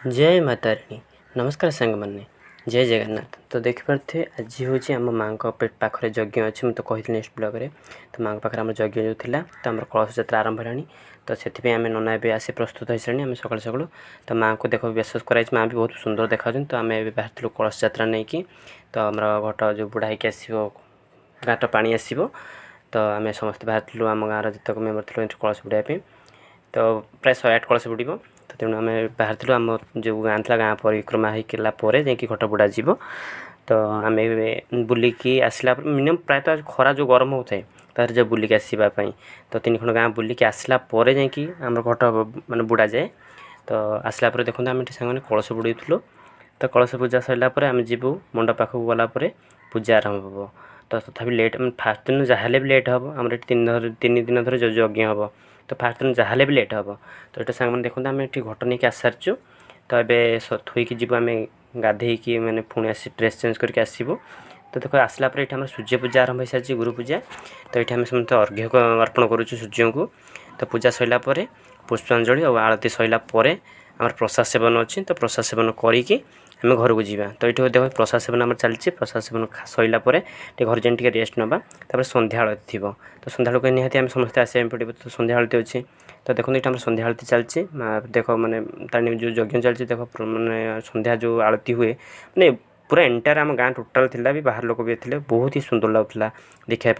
ଜୟ ମା ତାରିଣୀ। ନମସ୍କାର ସାଙ୍ଗମାନେ, ଜୟ ଜଗନ୍ନାଥ। ତ ଦେଖିପାରୁଥିବେ, ଆଜି ହେଉଛି ଆମ ମାଆଙ୍କ ପାଖରେ ଯଜ୍ଞ ଅଛି। ମୁଁ ତ କହିଥିଲି ନେକ୍ସଟ ବ୍ଲଗ୍ରେ। ତ ମାଆଙ୍କ ପାଖରେ ଆମର ଯଜ୍ଞ ଯେଉଁ ଥିଲା, ତ ଆମର କଳସ ଯାତ୍ରା ଆରମ୍ଭ ହେଲାଣି। ତ ସେଥିପାଇଁ ଆମେ ନନା ଏବେ ଆସି ପ୍ରସ୍ତୁତ ହେଇସାରିଣି ଆମେ ସକାଳୁ ସକାଳୁ। ତ ମାଆଙ୍କୁ ଦେଖ, ବେଶ କରାଯାଇଛି, ମାଆ ବି ବହୁତ ସୁନ୍ଦର ଦେଖାଯାଉଛନ୍ତି। ତ ଆମେ ଏବେ ବାହାରିଥିଲୁ କଳସ ଯାତ୍ରା ନେଇକି। ତ ଆମର ଘଟ ଯେଉଁ ବୁଢ଼ା ହେଇକି ଆସିବ, ଘାଟ ପାଣି ଆସିବ। ତ ଆମେ ସମସ୍ତେ ବାହାରିଥିଲୁ, ଆମ ଗାଁର ଯେତେକ ମେମ୍ବର ଥିଲୁ ଏଠି କଳସ ବୁଡ଼ାଇବା ପାଇଁ। ତ ପ୍ରାୟ 108 କଳସ ବୁଡ଼ିବ। ତ ତେଣୁ ଆମେ ବାହାରିଥିଲୁ। ଆମ ଯେଉଁ ଗାଁ ଥିଲା, ଗାଁ ପରିକ୍ରମା ହେଇକିଲା ପରେ ଯାଇକି ଘଟ ବୁଡ଼ାଯିବ। ତ ଆମେ ଏବେ ବୁଲିକି ଆସିଲା ପରେ ମିନିମମ୍ ପ୍ରାୟତଃ ଖରା ଯେଉଁ ଗରମ ହେଉଥାଏ, ତାରେ ଯେଉଁ ବୁଲିକି ଆସିବା ପାଇଁ, ତ ତିନି ଖଣ୍ଡ ଗାଁ ବୁଲିକି ଆସିଲା ପରେ ଯାଇକି ଆମର ଘଟ ମାନେ ବୁଡ଼ାଯାଏ। ତ ଆସିଲା ପରେ ଦେଖନ୍ତୁ, ଆମେ ଏଠି ସାଙ୍ଗମାନେ କଳସ ବୁଡ଼େଇଥିଲୁ। ତ କଳସ ପୂଜା ସରିଲା ପରେ ଆମେ ଯିବୁ ମଣ୍ଡପ ପାଖକୁ, ଗଲା ପରେ ପୂଜା ଆରମ୍ଭ ହେବ। ତ ତଥାପି ଲେଟ୍, ଫାଷ୍ଟ ଦିନ ଯାହାହେଲେ ବି ଲେଟ୍ ହେବ। ଆମର ଏଠି 3 ଦିନ ଧରି ଯଜ୍ଞ ହେବ, ତ ଫାଷ୍ଟ ଦିନ ଯାହାହେଲେ ବି ଲେଟ୍ ହେବ। ତ ଏଠି ସାଙ୍ଗମାନେ ଦେଖନ୍ତୁ, ଆମେ ଏଠି ଘଟ ନେଇକି ଆସିସାରିଛୁ। ତ ଏବେ ଥୋଇକି ଯିବୁ ଆମେ, ଗାଧେଇକି ମାନେ ପୁଣି ଆସି ଡ୍ରେସ୍ ଚେଞ୍ଜ କରିକି ଆସିବୁ। ତ ଦେଖ, ଆସିଲା ପରେ ଏଠି ଆମର ସୂର୍ଯ୍ୟ ପୂଜା ଆରମ୍ଭ ହୋଇସାରିଛି, ଗୁରୁ ପୂଜା। ତ ଏଠି ଆମେ ସମସ୍ତେ ଅର୍ଘ୍ୟ ଅର୍ପଣ କରୁଛୁ ସୂର୍ଯ୍ୟଙ୍କୁ। ତ ପୂଜା ସରିଲା ପରେ ପୁଷ୍ପାଞ୍ଜଳି ଆଉ ଆଳତି ସରିଲା ପରେ ଆମର ପ୍ରସାଦ ସେବନ ଅଛି। ତ ପ୍ରସାଦ ସେବନ କରିକି ଆମେ ଘରକୁ ଯିବା। ତ ଏଇଠି ଦେଖ, ପ୍ରସାଦ ସେବନ ଆମର ଚାଲିଛି। ପ୍ରସାଦ ସେବନ ସରିଲା ପରେ ଟିକେ ଘରେ ଯାଇ ଟିକେ ରେଷ୍ଟ ନେବା। ତାପରେ ସନ୍ଧ୍ୟା ଆଳତି ଥିବ। ତ ସନ୍ଧ୍ୟାବେଳକୁ ନିହାତି ଆମେ ସମସ୍ତେ ଆସିବା ପାଇଁ ପଡ଼ିବ। ତ ସନ୍ଧ୍ୟା ଆଳତି ଅଛି। ତ ଦେଖନ୍ତୁ, ଏଇଠି ଆମର ସନ୍ଧ୍ୟା ଆଳତି ଚାଲିଛି। ଦେଖ, ମାନେ ତାରିଣୀ ଯେଉଁ ଯଜ୍ଞ ଚାଲିଛି, ଦେଖ, ମାନେ ସନ୍ଧ୍ୟା ଯେଉଁ ଆଳତି ହୁଏ, ମାନେ ପୁରା ଏଣ୍ଟାୟାର ଆମ ଗାଁ ଟୋଟାଲ୍ ଥିଲା ବି, ବାହାର ଲୋକ ବି ଥିଲେ, ବହୁତ ହି ସୁନ୍ଦର ଲାଗୁଥିଲା ଦେଖିବା ପାଇଁ।